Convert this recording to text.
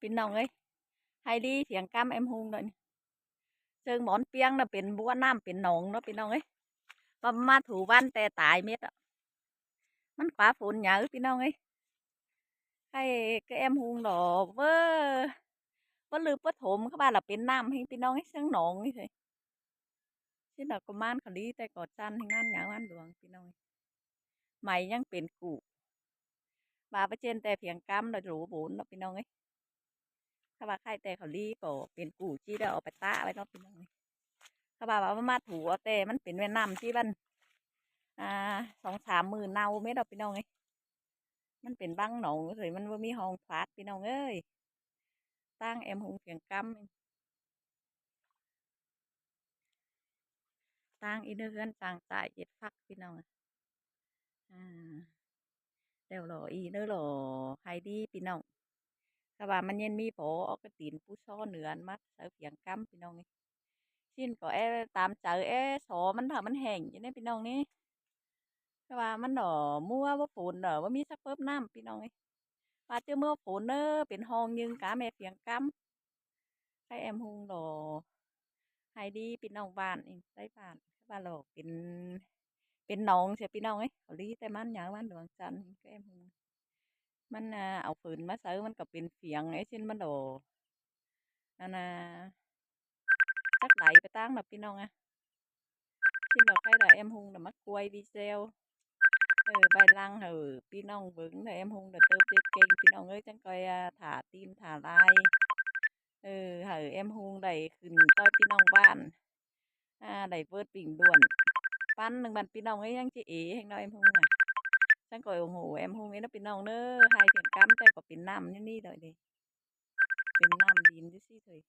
ພີ່ນ້ອງເອີຍ ໄຮ່ລີພຽງກຳແອມຮຸງດອກນີ້ ເຊິ່ງໝອນປຽງນະເປັນບົວນ້ຳເປັນໜອງເນາະພີ່ນ້ອງເອີຍ ວ່າມາຖູວັນແຕ່ຕາຍເມັດອະ ມັນກວ່າຝົນຫຍັງພີ່ນ້ອງເອີຍ ໄຮ່ກະແອມຮຸງດອກເວີ ບໍ່ລຶກບໍ່ຖົມ ເຂົາວ່າລະເປັນນ້ຳແຮງພີ່ນ້ອງເອີຍ ເຊິ່ງໜອງນີ້ເລີຍ ຊິນດອກກະມານເຂົາລີແຕ່ກໍຊັ້ນໃຫ້ງານຫຍັງງານຫຼວງພີ່ນ້ອງເອີຍ ໄໝຍັງເປັນກູ່ ວ່າປະເຈັນແຕ່ພຽງກຳລະໂຫຼໂບນເນາະພີ່ນ້ອງເອີຍ ຖ້າວ່າໄຂ່ແຕ່ເຂົາລີກໍເປັນກູ່ຈີ້ແລ້ວເອົາໄປຕາກໄວ້ເນາະພີ່ນ້ອງເອີຍ ຖ້າວ່າວ່າມາຖູເອົາແຕ່ມັນເປັນແມ່ນ້ຳທີ່ມັນ ອ່າ ສອງສາມມື້ເນົ່າເມັດດອກພີ່ນ້ອງເອີຍ ມັນເປັນບັງໜອງເລີຍ ມັນບໍ່ມີຮ່ອງຟາດພີ່ນ້ອງເອີຍ ຕ່າງແອມຮຸງພຽງກຳ ຕ່າງອີເນີເຮືອນຕ່າງຕາຍເຈັດຝັກພີ່ນ້ອງ ອ່າ ແລ້ວຫຼໍອີເນີຫຼໍໄຮ່ດີພີ່ນ້ອງ ຖ້າວ່າມັນເຢັນມີພໍເອົາກະຕີນປູຊໍເໜືອນມາໃສ່ພຽງກຳພີ່ນ້ອງນີ້ ຊິນກໍແອຕາມໃຈແອຊໍມັນຖ້າມັນແຫ້ງຢູ່ເດ້ພີ່ນ້ອງນີ້ ແຕ່ວ່າມັນດອກມົວບໍ່ຝົນດອກ ບໍ່ມີສັກເປີບນ້ຳພີ່ນ້ອງເອີຍ ວ່າຈະເມື່ອຝົນເດີ ເປັນຮ່ອງຍຶງກາແມ່ພຽງກຳ ໄຂ່ແອມຮຸງດອກ ໄຮ່ດີພີ່ນ້ອງບ້ານນີ້ ໃກ້ບ້ານ ວ່າດອກເປັນ ເປັນໜອງເສຍພີ່ນ້ອງເອີຍ ເຂົາລີແຕ່ມັນຫຍັງມັນດວງຈັນໄຂ່ແອມຮຸງ ມັນ ອ່າ ເອົາຝືນມາໃສ່ມັນກໍເປັນພຽງ ໄອ້ຊິນມັນດອກ ອັນນ່າ ຈັກໄຫຼໄປຕ່າງດອກພີ່ນ້ອງອະ ຊິນດອກໄຂ່ດອກແອມຮຸງດອກມາກວຍວີເຊວ ເອີ ໄປຫຼັງໃຫ້ພີ່ນ້ອງເບິ່ງເດີ ແອມຮຸງດອກເຕີບເຈັບເກັ່ງພີ່ນ້ອງເອີຍ ຈັ່ງຄ່ອຍ ອ່າ ຖ້າຕີນຖ້າລາຍ ເອີ ໃຫ້ແອມຮຸງໄດ້ຂຶ້ນຕໍ່ພີ່ນ້ອງບ້ານ ອ່າ ໄດ້ເປີດປິງດ້ວນ ປັນໜຶ່ງບັດພີ່ນ້ອງເອີຍ ຍັງຈະເອແຮງເນາະແອມຮຸງນະ ຈັ່ງຄ່ອຍໂອ້ໂຫແອມຮຸງເອີຍເນາະພີ່ນ້ອງເດີ ໄຮ່ພຽງກຳແຕ່ກໍເປັນນ້ຳຢູ່ນີ້ດອກເດ ເປັນນ້ຳດິນຢູ່ຊີ້ເທີຍ